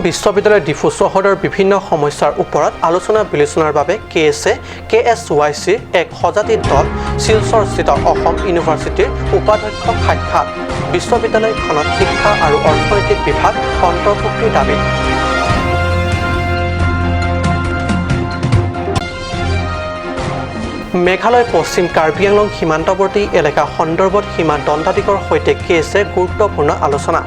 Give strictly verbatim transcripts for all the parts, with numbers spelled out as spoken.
বিশ্ববিদ্যালয় ডিফু চৌহদৰ বিভিন্ন সমস্যাৰ ওপৰত আলোচনা বিলোচনাৰ বাবে কে এছ এ, কে এছ ৱাই চিৰ এক সজাতি দল শিলচৰস্থিত অসম ইউনিভাৰ্চিটিৰ উপাধ্যক্ষক সাক্ষাৎ। বিশ্ববিদ্যালয়খনত শিক্ষা আৰু অৰ্থনৈতিক বিভাগ অন্তৰ্ভুক্তিৰ দাবী। মেঘালয় পশ্চিম কাৰ্বি আংলং সীমান্তৱৰ্তী এলেকা সন্দৰ্ভত সীমা দণ্ডাধীশৰ সৈতে কে এছ এৰ গুৰুত্বপূৰ্ণ আলোচনা।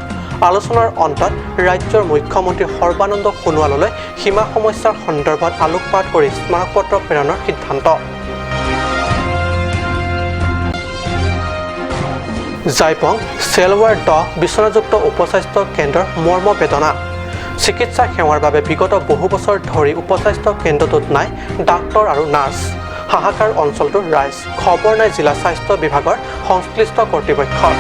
আলোচনাৰ অন্তত ৰাজ্যৰ মুখ্যমন্ত্ৰী সৰ্বানন্দ সোণোৱাললৈ সীমা সমস্যাৰ সন্দৰ্ভত আলোকপাত কৰি স্মাৰক পত্ৰ প্ৰেৰণৰ সিদ্ধান্ত। জাইপং চেলৱাৰ দহ বিচনাযুক্ত উপস্বাস্থ্য কেন্দ্ৰৰ মৰ্ম বেদনা। চিকিৎসা সেৱাৰ বাবে বিগত বহু বছৰ ধৰি উপস্বাস্থ্য কেন্দ্ৰটোত নাই ডাক্তৰ আৰু নাৰ্ছ। হাহাকাৰ অঞ্চলটোৰ ৰাইজ, খবৰ নাই জিলা স্বাস্থ্য বিভাগৰ সংশ্লিষ্ট কৰ্তৃপক্ষৰ।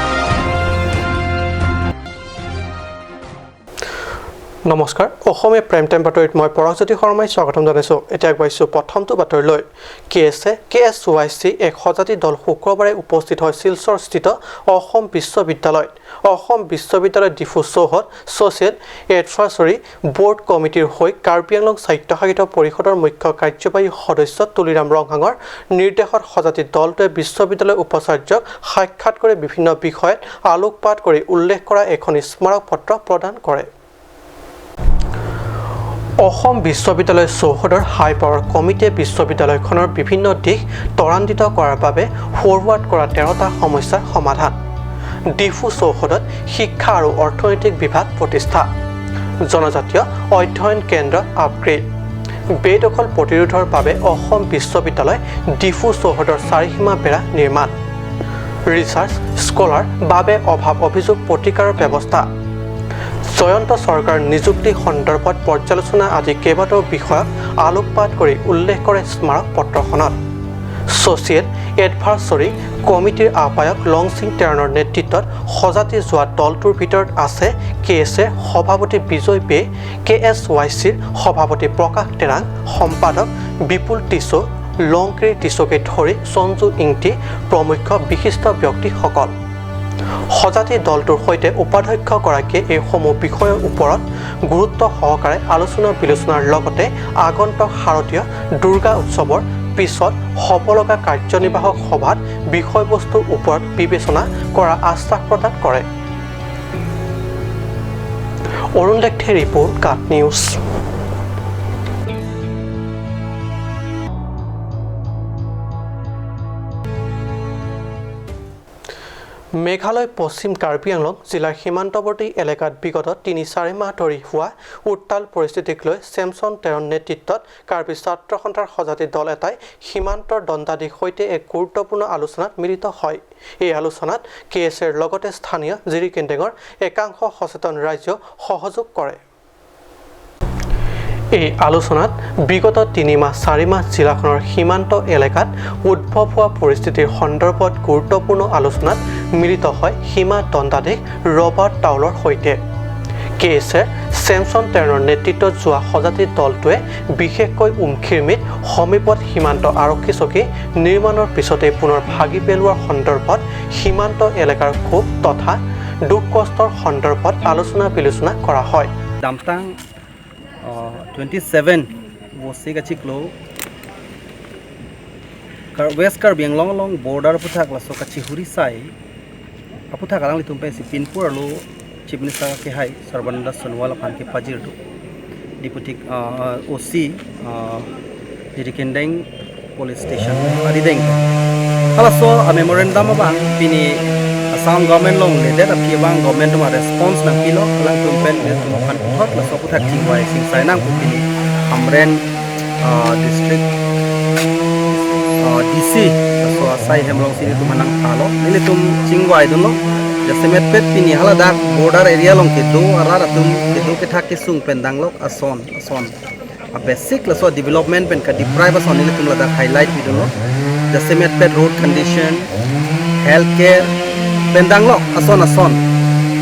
নমস্কাৰ, অসমীয়া প্ৰাইম টাইম বাতৰিত মই পৰাগজ্যোতি শৰ্মাই স্বাগতম জনাইছো। এতিয়া আগবাঢ়িছো প্ৰথমটো বাতৰিলৈ। কে এছ এ, কে এছ ৱাই চি এক সজাতি দল শুক্ৰবাৰে উপস্থিত হয় শিলচৰস্থিত অসম বিশ্ববিদ্যালয়ত। অসম বিশ্ববিদ্যালয় ডিফু চৌহদ ছ'চিয়েল এডভাইজৰী বৰ্ড কমিটিৰ হৈ কাৰ্বি আংলং স্বায়ত্তশাসিত পৰিষদৰ মুখ্য কাৰ্যবাহী সদস্য তুলিৰাম ৰংহাঙৰ নিৰ্দেশত সজাতি দলটোৱে বিশ্ববিদ্যালয়ৰ উপাচাৰ্যক সাক্ষাৎ কৰি বিভিন্ন বিষয়ত আলোকপাত কৰি উল্লেখ কৰা এখন স্মাৰক পত্ৰ প্ৰদান কৰে। অসম বিশ্ববিদ্যালয় চৌহদৰ হাই পাৱাৰ কমিটিয়ে বিশ্ববিদ্যালয়খনৰ বিভিন্ন দিশ ত্বৰান্বিত কৰাৰ বাবে ফৰৱাৰ্ড কৰা তেৰটা সমস্যাৰ সমাধান। ডিফু চৌহদত শিক্ষা আৰু অৰ্থনৈতিক বিভাগ প্ৰতিষ্ঠা, জনজাতীয় অধ্যয়ন কেন্দ্ৰ আপগ্ৰেড, বেদখল প্ৰতিৰোধৰ বাবে অসম বিশ্ববিদ্যালয় ডিফু চৌহদৰ চাৰিসীমা বেৰা নিৰ্মাণ, ৰিচাৰ্চ স্কলাৰ বাবে অভাৱ অভিযোগ প্ৰতিকাৰৰ ব্যৱস্থা, জয়ন্ত চৰকাৰ নিযুক্তি সন্দৰ্ভত পৰ্যালোচনা আদি কেইবাটাও বিষয়ক আলোকপাত কৰি উল্লেখ কৰে স্মাৰক পত্ৰখনত। ছ'চিয়েল এডভাইজৰী কমিটিৰ আহ্বায়ক লংচিং তেৰণৰ নেতৃত্বত সজাতি যোৱা দলটোৰ ভিতৰত আছে কে এছ এৰ সভাপতি বিজয় বে, কে এছ ৱাই চিৰ সভাপতি প্ৰকাশ তেৰাং, সম্পাদক বিপুল টিছো, লংক্ৰী টিছোকে ধৰি সঞ্জু ইংতি প্ৰমুখ্য বিশিষ্ট ব্যক্তিসকল। সজাতি দলটোৰ সৈতে উপাধ্যক্ষগৰাকীয়ে এইসমূহ বিষয়ৰ ওপৰত গুৰুত্ব সহকাৰে আলোচনা বিলোচনাৰ লগতে আগন্তুক শাৰদীয় দুৰ্গা উৎসৱৰ পিছত হ'বলগা কাৰ্যনিৰ্বাহক সভাত বিষয়বস্তুৰ ওপৰত বিবেচনা কৰাৰ আশ্বাস প্ৰদান কৰে। অৰুণ লেকথেৰ ৰিপৰ্ট, কাট নিউজ। মেঘালয় পশ্চিম কাৰ্বি আংলং জিলাৰ সীমান্তৱৰ্তী এলেকাত বিগত তিনি চাৰি মাহ ধৰি হোৱা উত্তাল পৰিস্থিতিক লৈ ছেমছন তেৰণ নেতৃত্বত কাৰ্বি ছাত্ৰ সন্থাৰ সজাতি দল এটাই সীমান্তৰ দণ্ডাধীশৰ সৈতে এক গুৰুত্বপূৰ্ণ আলোচনাত মিলিত হয়। এই আলোচনাত কে এছ এৰ লগতে স্থানীয় জিৰিকেন্দেঙৰ একাংশ সচেতন ৰাইজেও সহযোগ কৰে। এই আলোচনাত বিগত তিনি মাহ চাৰি মাহ জিলাখনৰ সীমান্ত এলেকাত উদ্ভৱ হোৱা পৰিস্থিতিৰ সন্দৰ্ভত গুৰুত্বপূৰ্ণ আলোচনাত মিলিত হয় সীমা দণ্ডাধীশ ৰবাৰ্ট টাউলৰ সৈতে। কে এছ এৰ ছেমছন তেৰণৰ নেতৃত্বত যোৱা সজাতি দলটোৱে বিশেষকৈ উমখিৰমিত সমীপত সীমান্ত আৰক্ষী চকী নিৰ্মাণৰ পিছতে পুনৰ ভাগি পেলোৱাৰ সন্দৰ্ভত সীমান্ত এলেকাৰ ক্ষোভ তথা দুখ কষ্টৰ সন্দৰ্ভত আলোচনা বিলোচনা কৰা হয়। Damtang, uh, twenty seven, Vosik achiklo, Kar-, West Karbi Anglong along border aphuthak laso kachihuri sai aphuthak alanglitum pensi pinpur arlo Chief Minister kehai Sarbananda Sonowal aphan kepajir do. Deputy, uh, O C, uh, Jirikindeng Police Station arideng. Halaso a memorandum abang pini Assam government along ledet aphi abang government atum a response nangpilo, alangtum pen nelitum aphan puthot laso aphuthak chingvai singsai nang pu pini Hamren, uh, district, uh, D C, laso asai hem alongsi nelitum aphan nangthalo, nelitum chingvai dunlo. Jasemet pet pini haladak border area along kedo arat atum kedo kethak kesung pen danglok ason ason. A basic laso development pen ka deprive ason nelitum ladak highlight pidunlo. Jasemet pet road condition, health care pen danglok ason ason.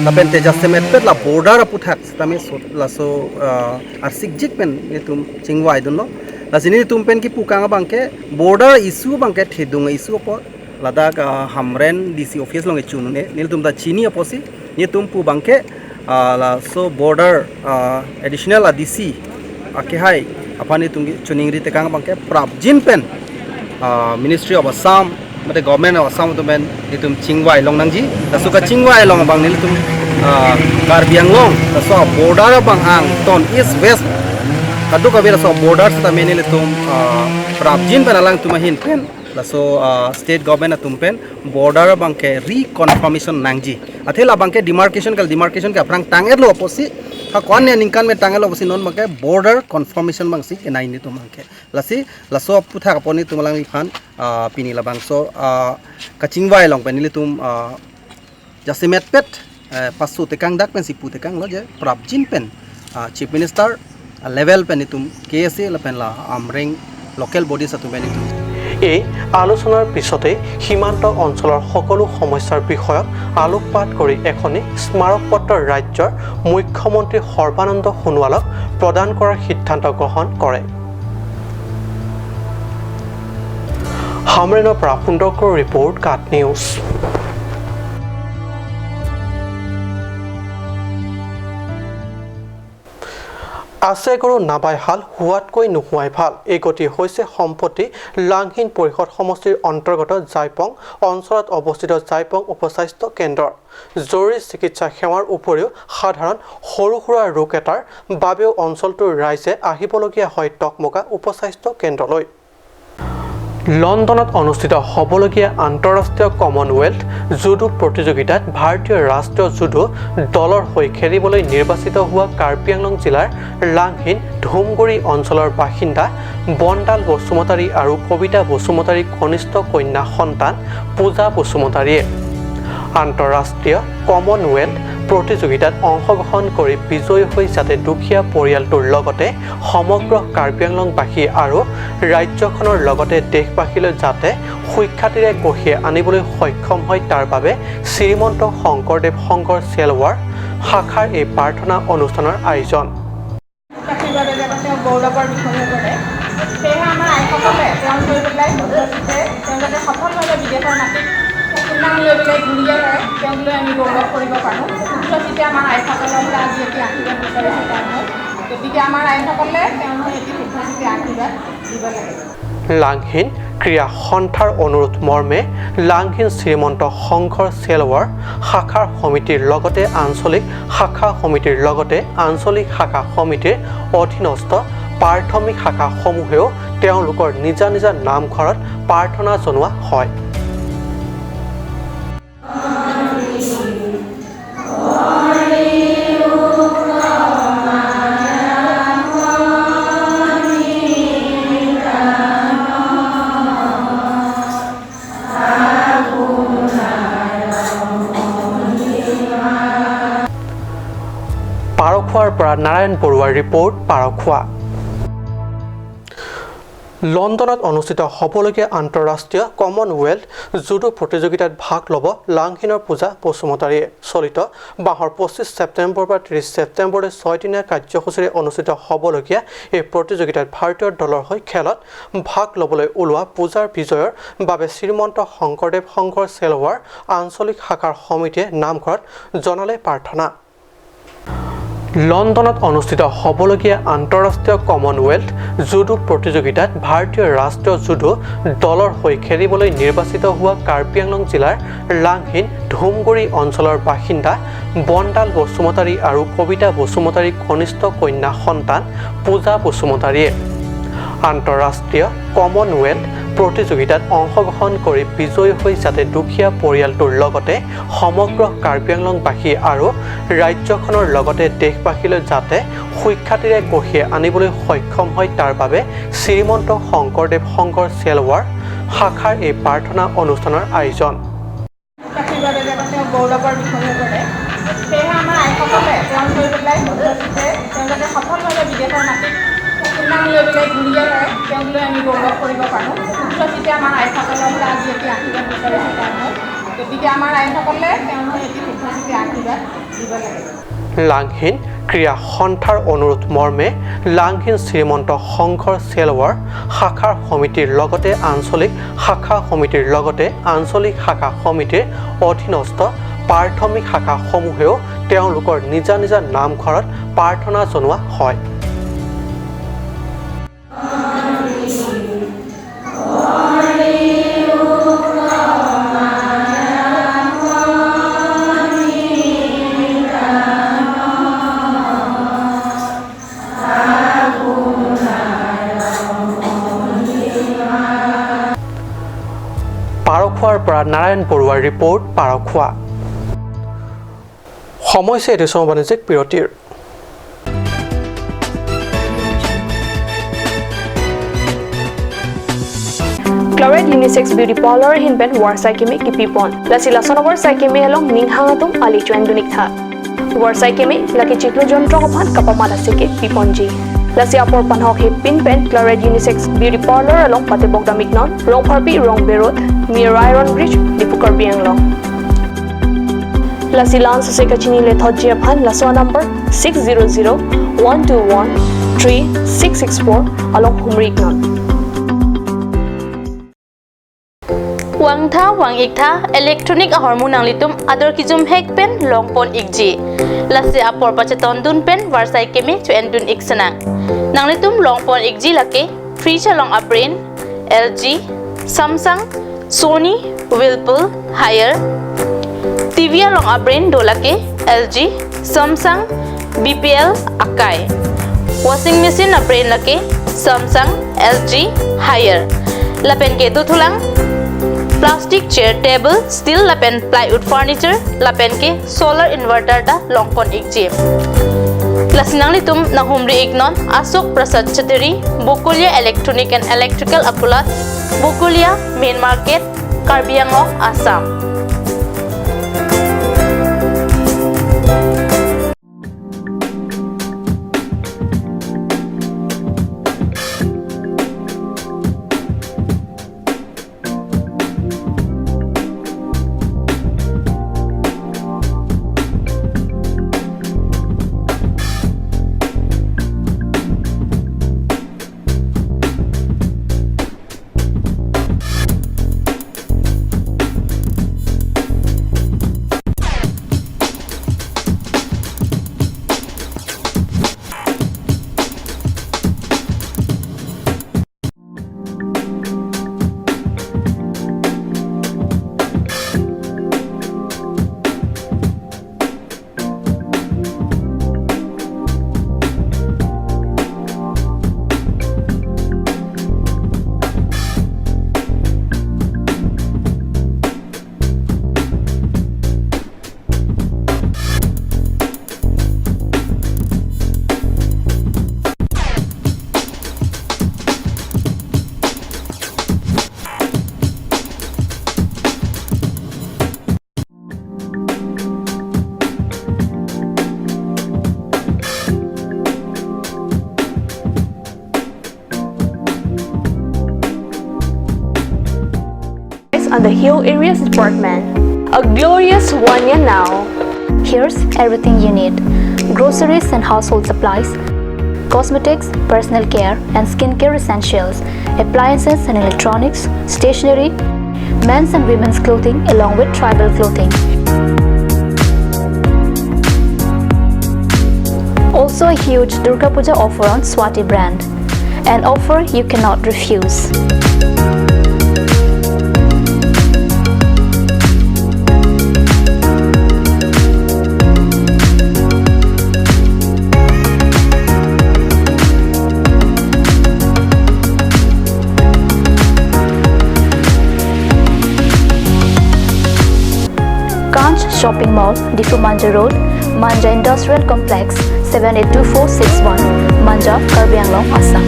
Lapen te jasemet pet la border aphuthak sitame so, laso, ah, arsikjik pen nelitum chingvai dunlo. Lasi nelitum pen kipu kang abang ke border issue abang ke thedung issue apot ladak, ah, Hamren D C office along kechun un-e, nelitum ta chini apotsi nelitum pu abang ke Ah, laso border, ah, additional A D C akehai aphan itum choningri tekang abangke prapjin pen, ah, Ministry of Assam mate Government of Assam atum pen itum chingvai long nangji. Laso kachingvai long abang nelitum, ah, Karbi Anglong laso border abang angton east west kadokave laso border setame nelitum, ah, prapjin pen alangtum ahin pen laso, ah, state government atum pen border abangke reconfirmation nangji. Athe labangke demarcation kali, demarcation ke aphrang tang-etlo apotsi, ha ko-an aningkan me tang-etlo apotsi non abangke border confirmation abangsi kenai nelitum abangke. Lasi laso aphuthak apot nelitum alangliphan, ah, pini labangso, ah, kachingvai long pen nelitum, ah, jasemet pet, eh, paso tekang dak pensi pu tekanglo je prapjin pen, ah, Chief Minister, ah, level pen itum K S A lapen la Amreng local bodies atum pen itum। এই আলোচনাৰ পিছতে সীমান্ত অঞ্চলৰ সকলো সমস্যাৰ বিষয়ত আলোকপাত কৰি এখনি স্মাৰক পত্ৰ ৰাজ্যৰ মুখ্যমন্ত্ৰী সৰ্বানন্দ সোণোৱালক প্ৰদান কৰাৰ সিদ্ধান্ত গ্ৰহণ কৰে। হামৰেনৰ পৰা সুন্দৰকৰ ৰিপৰ্ট, কাট নিউজ। আছে গৰু নাবাই হাল, হোৱাতকৈ নোহোৱাই ভাল। এই গতি হৈছে সম্প্ৰতি লাংহিন পৰিষদ সমষ্টিৰ অন্তৰ্গত জাইপং অঞ্চলত অৱস্থিত জাইপং উপস্বাস্থ্য কেন্দ্ৰৰ। জৰুৰী চিকিৎসা সেৱাৰ উপৰিও সাধাৰণ সৰু সুৰা ৰোগ এটাৰ বাবেও অঞ্চলটোৰ ৰাইজে আহিবলগীয়া হয় টকমকা উপস্বাস্থ্য কেন্দ্ৰলৈ। লণ্ডনত অনুষ্ঠিত হ'বলগীয়া আন্তঃৰাষ্ট্ৰীয় কমনৱেলথ জুডো প্ৰতিযোগিতাত ভাৰতীয় ৰাষ্ট্ৰীয় জুডো দলৰ হৈ খেলিবলৈ নিৰ্বাচিত হোৱা কাৰ্বি আংলং জিলাৰ লাংহিন ধুমগুৰি অঞ্চলৰ বাসিন্দা বনডাল বসুমতাৰী আৰু কবিতা বসুমতাৰীৰ কনিষ্ঠ কন্যা সন্তান পূজা বসুমতাৰীয়ে আন্তঃৰাষ্ট্ৰীয় কমনৱেলথ প্ৰতিযোগিতাত অংশগ্ৰহণ কৰি বিজয়ী হৈ যাতে দুখীয়া পৰিয়ালটোৰ লগতে সমগ্ৰ কাৰ্বি আংলংবাসী আৰু ৰাজ্যখনৰ লগতে দেশবাসীলৈ যাতে সুখ্যাতিৰে কঢ়িয়াই আনিবলৈ সক্ষম হয়, তাৰ বাবে শ্ৰীমন্ত শংকৰদেৱ সংঘৰ চেলৱাৰ শাখাৰ এই প্ৰাৰ্থনা অনুষ্ঠানৰ আয়োজন। আশীৰ্বাদে যাতে তেওঁক গৌৰৱৰ বিষয় কৰে। সেয়েহে আমাৰ আইসকলে তেওঁক লৈ পেলাই উচ্চ চিতে তেওঁ যাতে সফলভাৱে বিদেশৰ মাটিত সুনাম লৈ পেলাই ঘূৰি আহে, তেওঁক লৈ আমি গৌৰৱ কৰিব পাৰোঁ। উচ্চ চিতে আমাৰ আইসকলৰ পৰা আজি এটি আশীৰ্বাদ বিচাৰিছোঁ তেওঁ। গতিকে আমাৰ আইসকলে তেওঁৰ হৈ এটি শুদ্ধ চিতে আশীৰ্বাদ দিব লাগে। লাংহিন ক্ৰীড়া সন্থাৰ অনুৰোধ মৰ্মে লাংহিন শ্ৰীমন্ত সংঘৰ চেলৱাৰ শাখাৰ সমিতিৰ লগতে আঞ্চলিক শাখা সমিতিৰ লগতে আঞ্চলিক শাখা সমিতিৰ অধীনস্থ প্ৰাথমিক শাখাসমূহেও তেওঁলোকৰ নিজা নিজা নামঘৰত প্ৰাৰ্থনা জনোৱা হয়। পাৰখোৱাৰ পৰা নাৰায়ণ বৰুৱাৰ ৰিপৰ্ট, পাৰখোৱা। লণ্ডনত অনুষ্ঠিত হ'বলগীয়া আন্তঃৰাষ্ট্ৰীয় কমনৱেলথ জুডো প্ৰতিযোগিতাত ভাগ ল'ব লাংহিনৰ পূজা বসুমতাৰীয়ে। চলিত মাহৰ পঁচিছ ছেপ্টেম্বৰৰ পৰা ত্ৰিছ ছেপ্টেম্বৰলৈ ছয়দিনীয়া কাৰ্যসূচীৰে অনুষ্ঠিত হ'বলগীয়া এই প্ৰতিযোগিতাত ভাৰতীয় দলৰ হৈ খেলত ভাগ ল'বলৈ ওলোৱা পূজাৰ বিজয়ৰ বাবে শ্ৰীমন্ত শংকৰদেৱ সংঘৰ চেলৱাৰ আঞ্চলিক শাখাৰ সমিতিয়ে নামঘৰত জনালে প্ৰাৰ্থনা। লণ্ডনত অনুষ্ঠিত হ'বলগীয়া আন্তঃৰাষ্ট্ৰীয় কমনৱেলথ জুডো প্ৰতিযোগিতাত ভাৰতীয় ৰাষ্ট্ৰীয় জুডো দলৰ হৈ খেলিবলৈ নিৰ্বাচিত হোৱা কাৰ্বি আংলং জিলাৰ লাংহিন ধুমগুৰি অঞ্চলৰ বাসিন্দা বনডাল বসুমতাৰী আৰু কবিতা বসুমতাৰীৰ কনিষ্ঠ কন্যা সন্তান পূজা বসুমতাৰীয়ে আন্তঃৰাষ্ট্ৰীয় কমনৱেলথ প্ৰতিযোগিতাত অংশগ্ৰহণ কৰি বিজয়ী হৈ যাতে দুখীয়া পৰিয়ালটোৰ লগতে সমগ্ৰ কাৰ্বি আংলংবাসী আৰু ৰাজ্যখনৰ লগতে দেশবাসীলৈ যাতে সুখ্যাতিৰে কঢ়িয়াই আনিবলৈ সক্ষম হয়, তাৰ বাবে শ্ৰীমন্ত শংকৰদেৱ সংঘৰ চেলৱাৰ শাখাৰ এই প্ৰাৰ্থনা অনুষ্ঠানৰ আয়োজন। আশীৰ্বাদে যাতে তেওঁক গৌৰৱৰ বিষয় কৰে। সেয়েহে আমাৰ আইসকলে তেওঁক লৈ পেলাই উচ্চ চিতে তেওঁ যাতে সফলভাৱে বিদেশৰ মাটিত সুনাম লৈ পেলাই ঘূৰি আহে, তেওঁক লৈ আমি গৌৰৱ কৰিব পাৰোঁ। উচ্চ চিতে আমাৰ আইসকলৰ পৰা আজি এটি আশীৰ্বাদ বিচাৰিছোঁ তেওঁ। গতিকে আমাৰ আইসকলে তেওঁৰ হৈ এটি শুদ্ধ চিতে আশীৰ্বাদ দিব লাগে। লাংহিন ক্ৰীড়া সন্থাৰ অনুৰোধ মৰ্মে লাংহিন শ্ৰীমন্ত সংঘৰ চেলৱাৰ শাখাৰ সমিতিৰ লগতে আঞ্চলিক শাখা সমিতিৰ লগতে আঞ্চলিক শাখা সমিতিৰ অধীনস্থ প্ৰাথমিক শাখাসমূহেও তেওঁলোকৰ নিজা নিজা নামঘৰত প্ৰাৰ্থনা জনোৱা হয়। পাৰখোৱাৰ পৰা নাৰায়ণ বৰুৱাৰ ৰিপৰ্ট, পাৰখোৱা। সময় হৈছে এটি সময় বাণিজ্যিক বিৰতিৰ। Claret Unisex Beauty Parlour ahin pen varsai keme kipipon. Lasi lason avarsai keme along ning hang atum ali choendun ik tha. Varsai keme lake chiklo jontro aphan kapamat asai ke piponji. Lasi apor panhok hepin pen Claret Unisex Beauty Parlour along patebok dam iknon, Rongpharpi Rongbe Road, near Iron Bridge, Diphu, Karbi Anglong. Lasi la-an sose kachini lethotji aphan laso number six zero zero one two one three six six four along humri iknon. Vangtha vang-iktha electronic ahormu nanglitum ador kejum hek pen longpon ikji. Lasi apor pachetondun pen varsai keme choendun ik senang. Nanglitum longpon ikji lake fridge along a-brand L G, Samsung, Sony, Whirlpool, Haier. T V along a-brand do lake L G, Samsung, B P L, Akai. Washing machine a-brand lake Samsung, L G, Haier. Lapen ke dothulang plastic chair, table, steel lapen plywood furniture, lapen ke solar inverter ta longpon ikji. Lasi nanglitum nanghumri iknon Ashok Prasad Chattery, Bokolia Electronic and Electrical Akulat, Bokolia Main Market, Karbi Anglong, Assam. On the Hill Areas Department. A glorious one year now. Here's everything you need: groceries and household supplies, cosmetics, personal care and skincare essentials, appliances and electronics, stationery, men's and women's clothing, along with tribal clothing. Also a huge Durga Puja offer on Swati brand. An offer you cannot refuse. Kanch Shopping Mall, Diphu Manja Road, Manja Industrial Complex, seven eight two four six one, Manja, Karbi Anglong, Assam.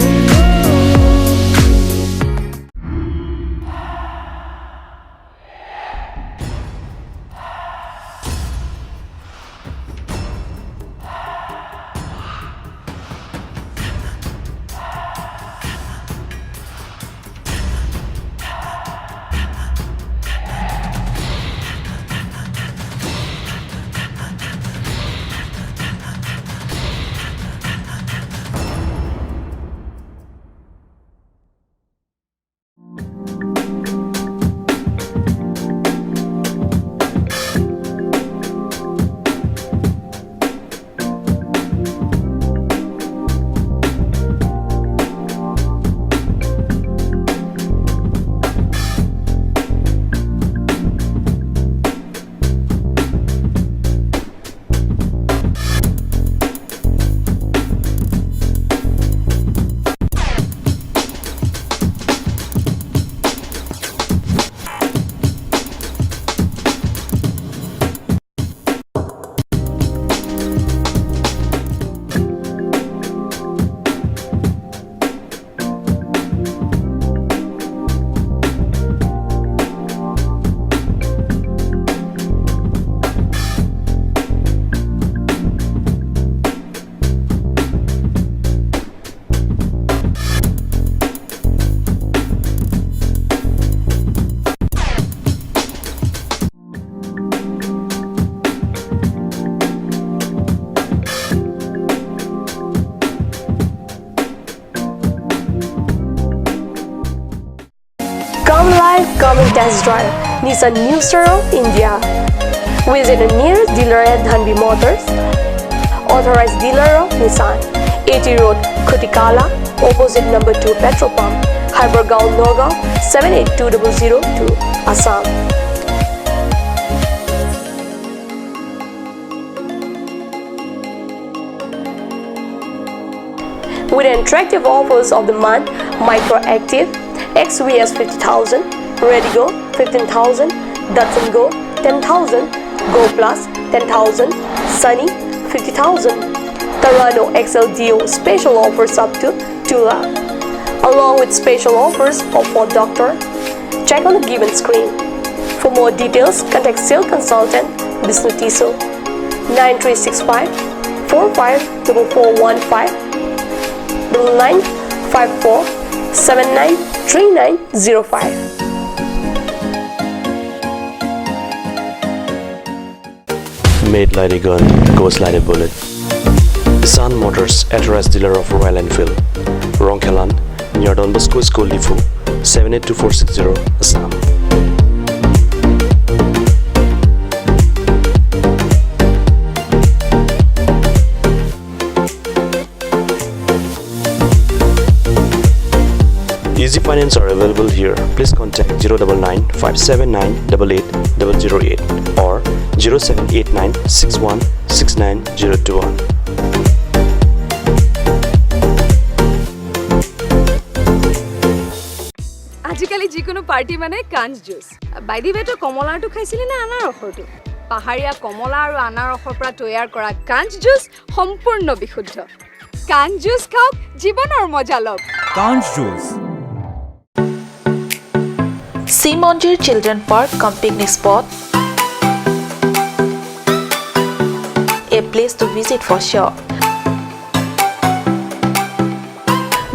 Test drive Nissan New Star of India. Visit a nearest dealer at Dhanvi Motors, authorized dealer of Nissan, A T Road, Khutikala, opposite number two petrol pump, Hypergaon, Nagaon, seven eight two double zero two, Assam. With attractive offers of the month, Micra Active, X V S fifty thousand, Redigo fifteen thousand, Datsun Go ten thousand, Go Plus ten thousand, Sunny fifty thousand, Terrano X L D O special offers up to two lakh, along with special offers of Ford Doctor. Check on the given screen. For more details, contact sales consultant Bishnu Tisso, nine three six five four five double four one five, double nine five four seven nine three nine zero five. Made like a gun, goes like a bullet. Sun Motors, authorized dealer of Royal Enfield, Rongkhelan, near Don Bosco School, Diphu, seven eight two four six zero, Assam. Easy finance are available here. Please contact zero double nine five seven nine double eight double zero eight or zero seven eight nine six one six nine zero two one. আজিকালি যিকোনো পাৰ্টি মানে কাঞ্চ juice. By the ৱে, তই কমলাৰটো খাইছিলি নে আনাৰসৰটো? পাহাৰীয়া কমলা আৰু আনাৰসৰ পৰা তৈয়াৰ কৰা কাঞ্চ জুচ সম্পূৰ্ণ বিশুদ্ধ। কাঞ্চ জুচ খাওক, জীৱনৰ মজা লওক। Kanch Juice. Simonjir Children Park cum picnic spot. A place to visit for sure.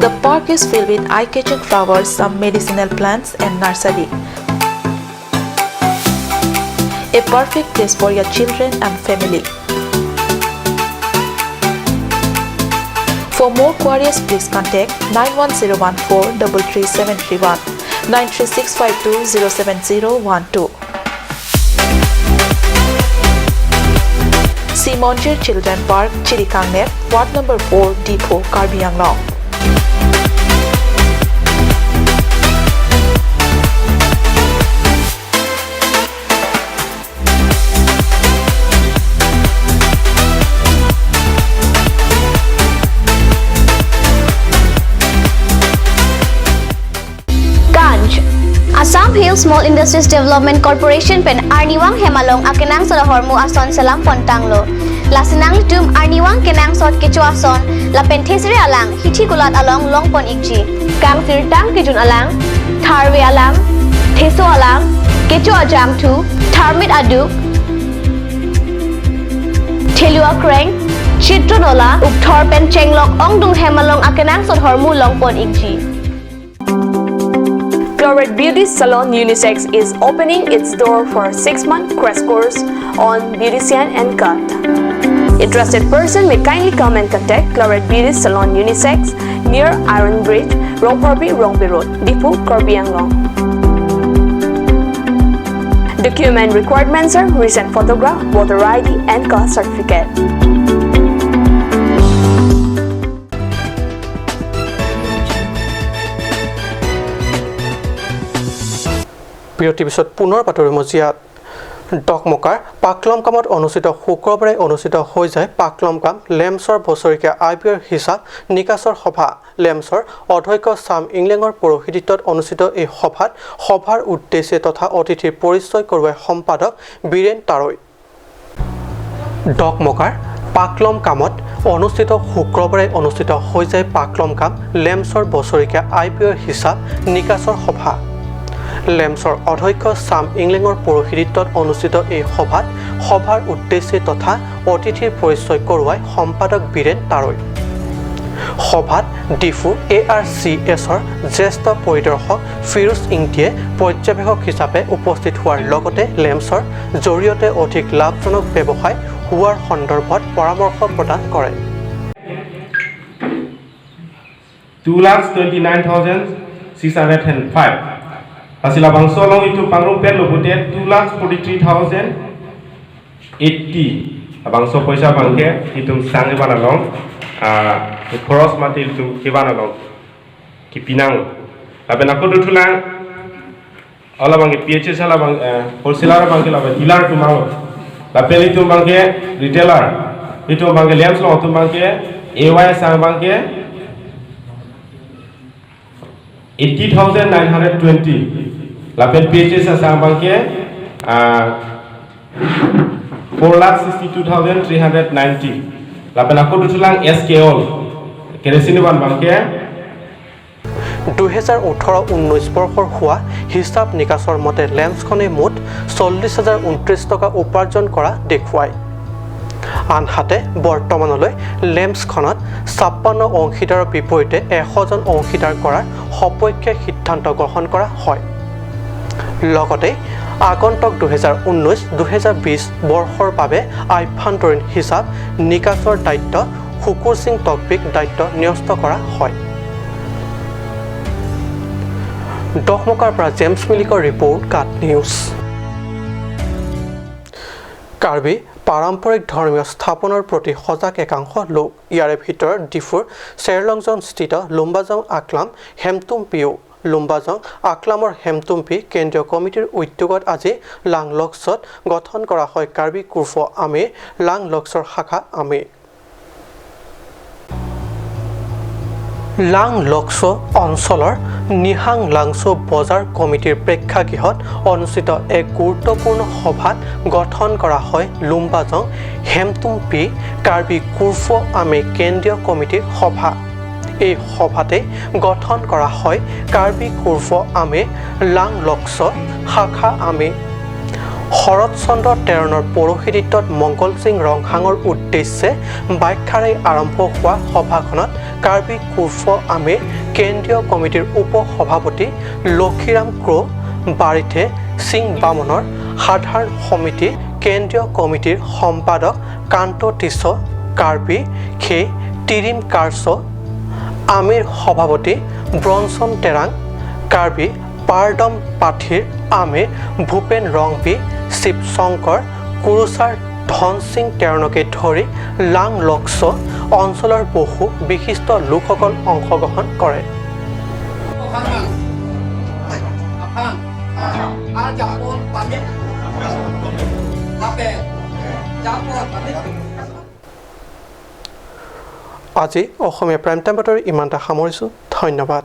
The park is filled with eye-catching flowers, some medicinal plants and nursery. A perfect place for your children and family. For more queries, please contact nine one zero one four double three seven three one, nine three six five two zero seven zero one two. Simonjir Children Park, Chirikangnep, Ward number four, Diphu, Karbi Anglong. Kanch. Assam Hill Small Industries Development Corporation pen arnivang hem along akenangsot ahormu ason selam pontanglo. Lasi nanglitum arnivang kenangsot kecho ason lapen thesere alang hithi kulat along longpon ikji. Kangsirtang kejun alang, tharve alang, theso alang, kecho ajangthu, tharmit aduk, thelu akreng, chitro nola, ukthor pen chenglok ongdung hem along akenangsot ahormu longpon ikji. Chlorate Beauty Salon Unisex is opening its door for six-month crash course on beautician and cut. Interested person may kindly come and contact Chlorate Beauty Salon Unisex near Iron Bridge, Rongphorpi, Rongpi Road, Diphu, Karbi Anglong. Document requirements are recent photograph, voter I D and caste certificate. বিৰতিৰ পিছত পুনৰ বাতৰি মজিয়াত। ডকমকাৰ পাকলমকামত অনুষ্ঠিত, শুক্ৰবাৰে অনুষ্ঠিত হৈ যায় পাকলমকাম লেমছৰ বছৰেকীয়া আয় ব্যয়ৰ হিচাপ নিকাচৰ সভা। লেমছৰ অধ্যক্ষ চাম ইংলেঙৰ পৌৰোহিত্যত অনুষ্ঠিত এই সভাত সভাৰ উদ্দেশ্যে তথা অতিথিৰ পৰিচয় কৰোৱাই সম্পাদক বীৰেণ তাৰৈ। ডকমকাৰ পাকলমকামত অনুষ্ঠিত, শুক্ৰবাৰে অনুষ্ঠিত হৈ যায় পাকলমকাম লেমছৰ বছৰেকীয়া আয় ব্যয়ৰ হিচাপ নিকাচৰ সভা। লেমছৰ অধ্যক্ষ চাম ইংলেঙৰ পৌৰোহিত্যত অনুষ্ঠিত এই সভাত সভাৰ উদ্দেশ্যে তথা অতিথিৰ পৰিচয় কৰোৱাই সম্পাদক বীৰেণ তাৰৈ। সভাত ডিফু এ আৰ চি এছৰ জ্যেষ্ঠ পৰিদৰ্শক ফিৰোজ ইংতিয়ে পৰ্যবেক্ষক হিচাপে উপস্থিত হোৱাৰ লগতে লেমছৰ জৰিয়তে অধিক লাভজনক ব্যৱসায় হোৱাৰ সন্দৰ্ভত পৰামৰ্শ প্ৰদান কৰে। Two lakhs twenty-nine thousand six hundred and five. Lasi labangso along itum pangrumpet lo pute two lakh forty-three thousand eighty. Labangso poisa abangke itum sang kevan along, ah, khoros mate itum kevan along kipinang. Lapen ako dothulang, ola abangke P H S, ola abang, eh, wholesaler abangke lapen dealer atum alo. Lapen itum abangke retailer. Itum abangke lamps along itum abangke A Y sang abangke eighty thousand nine hundred twenty. Lapen P H S asang abangke, ah, four lakh sixty-two thousand three hundred ninety. Lapen ako dothulang S K Oil. Kerosene kevan abangke দুহেজাৰ ওঠৰ ঊনৈছ বৰ্ষৰ হোৱা হিচাপ নিকাচৰ মতে লেম্পছখনে মুঠ চল্লিছ হাজাৰ ঊনত্ৰিছ টকা উপাৰ্জন কৰা দেখুৱায়। আনহাতে বৰ্তমানলৈ লেম্পছখনত ছাপ্পান্ন অংশীদাৰৰ বিপৰীতে এশজন অংশীদাৰ কৰাৰ সপক্ষে সিদ্ধান্ত গ্ৰহণ কৰা হয়। লগতে আগন্তুক দুহেজাৰ ঊনৈছ দুহেজাৰ বিছ বৰ্ষৰ বাবে আভ্যন্তৰীণ হিচাপ নিকাচৰ দায়িত্ব শুকুৰ সিং তকবিক দায়িত্ব ন্যস্ত কৰা হয়। দকমকাৰ পৰা জেমছ মিলিকৰ ৰিপৰ্ট, কাট নিউজ। কাৰ্বি পাৰম্পৰিক ধৰ্মীয় স্থাপনৰ প্ৰতি সজাগ একাংশ লোক। ইয়াৰে ভিতৰত ডিফুৰ চেৰলংজনস্থিত লুম্বাজং আকলাম হেমতুমপিও। লুম্বাজং আকলামৰ হেমতুমপি কেন্দ্ৰীয় কমিটিৰ উদ্যোগত আজি লাং লক্সত গঠন কৰা হয় কাৰ্বি কুৰ্ফ আমে লাং লক্সৰ শাখা আমে। লাং লক্স অঞ্চলৰ নিহাং লাংচ' বজাৰ কমিটিৰ প্ৰেক্ষাগৃহত অনুষ্ঠিত এক গুৰুত্বপূৰ্ণ সভাত গঠন কৰা হয় লুম্বাজং হেমতুমপি কাৰ্বি কুৰ্ফ আমে কেন্দ্ৰীয় কমিটিৰ সভা। এই সভাতে গঠন কৰা হয় কাৰ্বি কুৰ্ফ আমে লাং লক্স শাখা আমে। শৰৎ চন্দ্ৰ তেৰণৰ পৌৰোহিত্যত মংগল সিং ৰংহাঙৰ উদ্দেশ্যে বাখ্যাৰে আৰম্ভ হোৱা সভাখনত কাৰ্বি কুৰ্ফ আমে কেন্দ্ৰীয় কমিটিৰ উপ সভাপতি লক্ষীৰাম ক্ৰ, বাৰিথে সিং বামনৰ সাধাৰণ সমিতি কেন্দ্ৰীয় কমিটিৰ সম্পাদক কান্ত টিছ, কাৰ্বি খে তিৰিম কাৰ্চ, আমিৰ সভাপতি ব্ৰনছন তেৰাং, কাৰ্বি পাৰডম পাথিৰ আমে ভূপেন ৰংবি, শিৱ শংকৰ, কুৰুচাৰ ধন সিং তেৰণকে ধৰি লাং লক্স অঞ্চলৰ বহু বিশিষ্ট লোকসকল অংশগ্ৰহণ কৰে। আজি অসমীয়া প্ৰাইম টাইম বাতৰি ইমানতে সামৰিছোঁ। ধন্যবাদ।